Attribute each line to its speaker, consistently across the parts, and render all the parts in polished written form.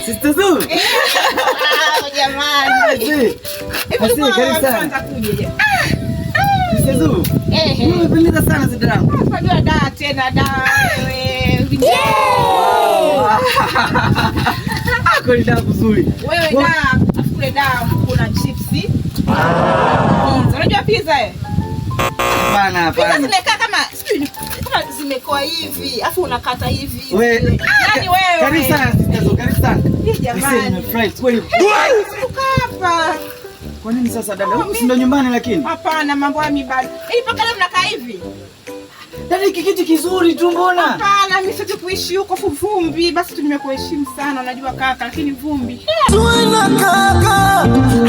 Speaker 1: Sister Zuu.
Speaker 2: Jamani.
Speaker 1: Karibu sana. Sister Zuu. Umependeza sana sister yangu.
Speaker 2: Unajua da tena da wewe.
Speaker 1: Kweli da kuzuri.
Speaker 2: Wewe da, afu kule da kuna chipsi. Pizza. Unajua pizza eh?
Speaker 1: Hapana, hapana.
Speaker 2: Pizza zimekaa kama sijui kama zimekoa hivi, afu unakata hivi.
Speaker 1: Wewe.
Speaker 2: Yaani wewe.
Speaker 1: Karibu sana sister Zuu, karibu sana.
Speaker 2: Jamani.
Speaker 1: Nimefurahi kweli.
Speaker 2: Hapa.
Speaker 1: Kwa nini sasa dada? Huku si ndo nyumbani lakini?
Speaker 2: Hapana, mambo ya mibali. Hivi mpaka leo mnakaa hivi?
Speaker 1: Dada, hiki kitu kizuri tu mbona?
Speaker 2: Hapana, mimi siwezi kuishi huko vumbi. Basi tu nimekuheshimu sana, unajua kaka, lakini vumbi.
Speaker 3: Zuena kaka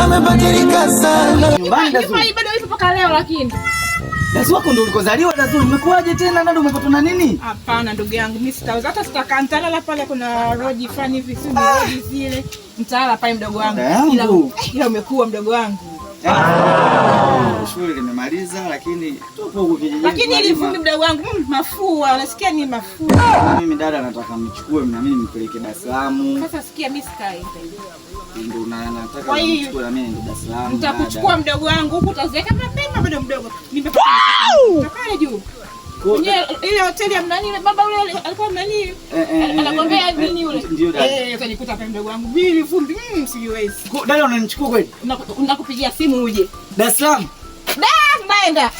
Speaker 3: amebadilika sana.
Speaker 1: Nyumbani Dazu.
Speaker 2: Nyumba bado ipo mpaka leo lakini.
Speaker 1: Dazu wako ndo ulikozaliwa Dazu, umekuaje tena dada, umepatwa na nini?
Speaker 2: Hapana ndugu yangu, mimi sitaweza hata sitakaa. Nitalala pale, kuna roji fulani hivi, si ni roji zile. Nitalala pale mdogo wangu. Ila umekuwa mdogo wangu.
Speaker 1: Shule limemaliza lakini tupo huku kijijini.
Speaker 2: Lakini ili vumbi mdogo wangu, mafua, unasikia ni mafua.
Speaker 1: Mimi dada nataka mnichukue na mimi nipeleke Dar es Salaam.
Speaker 2: Sasa sikia, mimi sikai.
Speaker 1: Ndio nataka mnichukue na mimi ndio Dar es Salaam.
Speaker 2: Nitakuchukua mdogo wangu huku utazeeka mapema bado mdogo. Nimepata pale juu. Kwenye ile hoteli ya mnani ile baba yule alikuwa mnani? Anagombea nini yule?
Speaker 1: Ndio dada.
Speaker 2: Utajikuta pale mdogo wangu. Mimi vumbi, siwezi.
Speaker 1: Dada unanichukua kweli?
Speaker 2: Nakupigia simu uje.
Speaker 1: Dar es Salaam.
Speaker 2: Da, naenda.